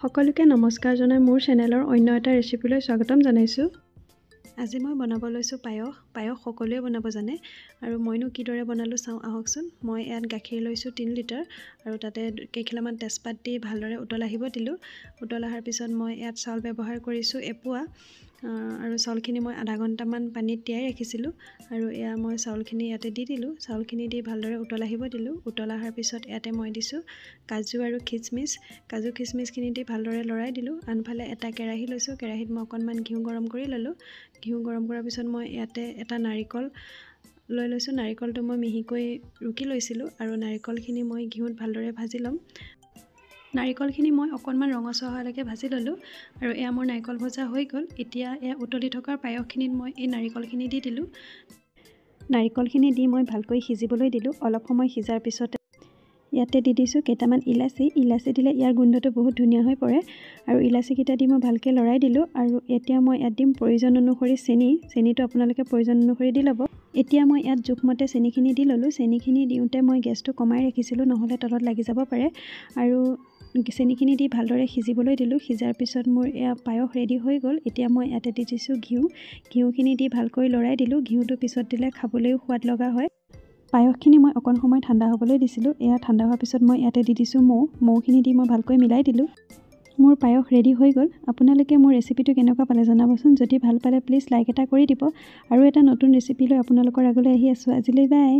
সকলোকে নমস্কাৰ জনাই মোৰ চেনেলৰ অন্য এটা ৰেচিপিলৈ স্বাগতম জনাইছোঁ। আজি মই বনাব লৈছোঁ পায়স। পায়স সকলোৱে বনাব জানে আৰু মইনো কিদৰে বনালোঁ চাওঁ আহকচোন। মই ইয়াত গাখীৰ লৈছোঁ 3 লিটাৰ আৰু তাতে কেইখিলামান তেজপাত দি ভালদৰে উতল আহিব দিলোঁ। উতল অহাৰ পিছত মই ইয়াত চাউল ব্যৱহাৰ কৰিছোঁ এপোৱা আৰু চাউলখিনি মই আধা ঘণ্টামান পানীত তিয়াই ৰাখিছিলোঁ আৰু এয়া মই চাউলখিনি ইয়াতে দি দিলোঁ। চাউলখিনি দি ভালদৰে উতল আহিব দিলোঁ। উতল অহাৰ পিছত ইয়াতে মই দিছোঁ কাজু আৰু খিচমিচ। কাজু খিচমিচখিনি দি ভালদৰে লৰাই দিলোঁ। আনফালে এটা কেৰাহী লৈছোঁ। কেৰাহীত মই অকণমান ঘিউ গৰম কৰি ল'লোঁ। ঘিউ গৰম কৰাৰ পিছত মই ইয়াতে এটা নাৰিকল লৈ লৈছোঁ। নাৰিকলটো মই মিহিকৈ ৰুকি লৈছিলোঁ আৰু নাৰিকলখিনি মই ঘিউত ভালদৰে ভাজি ল'ম। নাৰিকলখিনি মই অকণমান ৰঙচুৱা হোৱালৈকে ভাজি ল'লোঁ আৰু এয়া মোৰ নাৰিকল ভজা হৈ গ'ল। এতিয়া এয়া উতলি থকা পায়সখিনিত মই এই নাৰিকলখিনি দি দিলোঁ। নাৰিকলখিনি দি মই ভালকৈ সিজিবলৈ দিলোঁ। অলপ সময় সিজাৰ পিছতে ইয়াতে দি দিছোঁ কেইটামান ইলাচি। ইলাচি দিলে ইয়াৰ গোন্ধটো বহুত ধুনীয়া হৈ পৰে আৰু ইলাচিকেইটা দি মই ভালকৈ লৰাই দিলোঁ। আৰু এতিয়া মই ইয়াত দিম প্ৰয়োজন অনুসৰি চেনি। চেনিটো আপোনালোকে প্ৰয়োজন অনুসৰি দি ল'ব। এতিয়া মই ইয়াত জোখমতে চেনিখিনি দি ল'লোঁ। চেনিখিনি দিওঁতে মই গেছটো কমাই ৰাখিছিলোঁ, নহ'লে তলত লাগি যাব পাৰে। আৰু চেনিখিনি দি ভালদৰে সিজিবলৈ দিলোঁ। সিজাৰ পিছত মোৰ এয়া পায়স ৰেডি হৈ গ'ল। এতিয়া মই ইয়াতে দি দিছোঁ ঘিউ। ঘিউখিনি দি ভালকৈ লৰাই দিলোঁ। ঘিউটো পিছত দিলে খাবলৈও সোৱাদ লগা হয়। পায়সখিনি মই অকণ সময় ঠাণ্ডা হ'বলৈ দিছিলোঁ। এয়া ঠাণ্ডা হোৱাৰ পিছত মই ইয়াতে দি দিছোঁ মৌ। মৌখিনি দি মই ভালকৈ মিলাই দিলোঁ। মোৰ পায়স ৰেডি হৈ গ'ল। আপোনালোকে মোৰ ৰেচিপিটো কেনেকুৱা পালে জনাবচোন। যদি ভাল পালে প্লিজ লাইক এটা কৰি দিব আৰু এটা নতুন ৰেচিপি লৈ আপোনালোকৰ আগলৈ আহি আছোঁ। আজিলৈ বাই।